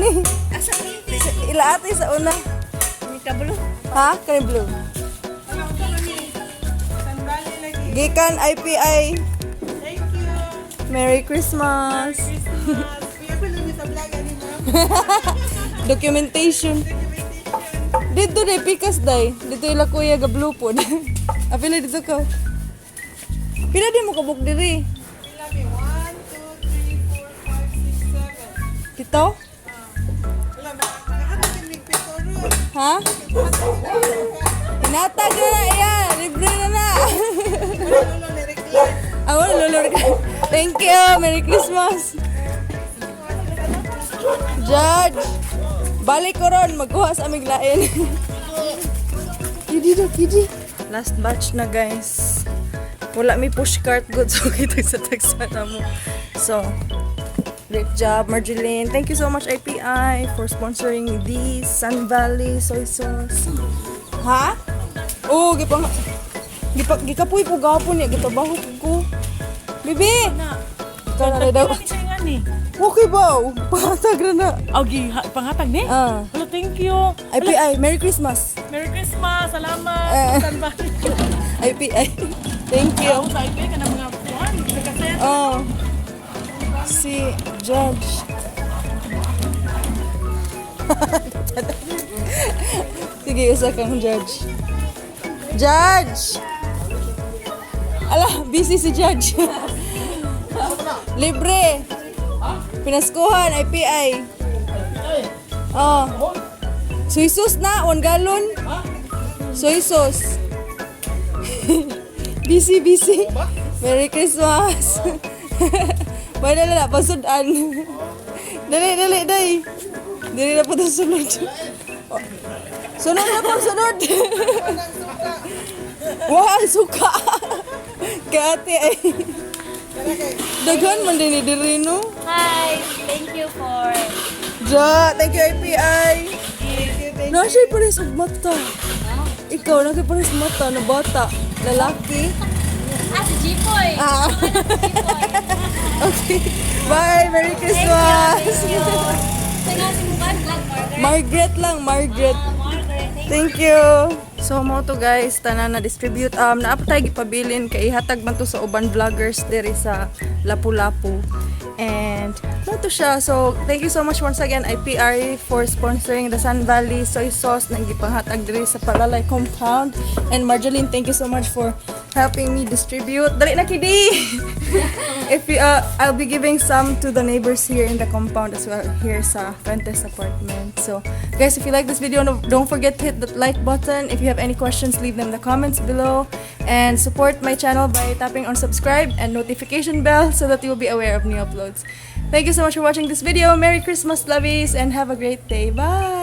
ni. Ila ate sa una. Ha? Kani blue. Gikan IPI. Thank you. Merry Christmas. Christmas. Kuya, pala sa vlog, ano mo? Documentation. Dito na pikas day. Dito ila kuya ga blue pod. Apila dito ka. Pila di mo kabuk diri? Pila mi? 1, 2, 3, 4, 5, 6, 7. Dito? Wala, nakahatag yung pito ron. Ha? Hinatag na na iya. Libre na na. Wala, ni Recline. Ako, lolo. Thank you. Merry Christmas. Judge. Balik ko ron. Magkuha sa aming lain. Kidi na, kidi. Last batch na, guys. Wala mi push cart good so kita sa tagsana mo. So, great job, Marjeline. Thank you so much, IPI, for sponsoring the Sun Valley soy sauce. Ha? Oh, gipang gipa gikapoy ko gapon niya, gitabaho ko. Bibi! Ikaw na rin daw. Okay ba? Pangatag na na. Ogi, panghatag ni? Ah. Hello, thank you. IPI, Merry Christmas. Merry Christmas. Salamat. Eh. San Valley. IPI. Thank you. Ako sa IP ka ng mga kuwan. Nagkasaya. Oh. Si Judge. Sige, usa kang judge. Judge! Ala, busy si Judge. Libre. Pinaskuhan, IPI. Oh. Soy sauce na, 1 gallon. Soy sauce. Busy, busy. Merry Christmas. Wala na na, pasudan. Dali, dali, dali. Dili na po ito sunod. Sunod na po, sunod. Wah, suka. Kate ay. Daghan man din ni diri, no? Hi! Thank you for Ja, thank you, IPI. Na siya pares og mata. Ikaw na kay pares mata na bata, lalaki. Ah, si Jipoy! Ah. Okay. Bye, Merry Christmas. Thank you! Sa nga si Mukan, vlog Margaret. Margaret lang, Margaret. Ah, Margaret, thank Thank you. So mo to, guys, tanan na distribute naa pa tay gipabilin kay ihatag man to sa uban vloggers diri sa Lapu-Lapu. And mo to siya. So thank you so much once again, IPR, for sponsoring the Sun Valley soy sauce na gipanghatag diri sa Palalay compound. And Marjeline, thank you so much for helping me distribute. Dali na kidi. If you, I'll be giving some to the neighbors here in the compound as well, here sa Fuentes apartment. So, guys, if you like this video, no, don't forget to hit that like button. If you have any questions, leave them in the comments below. And support my channel by tapping on subscribe and notification bell so that you'll be aware of new uploads. Thank you so much for watching this video. Merry Christmas, lovies, and have a great day. Bye!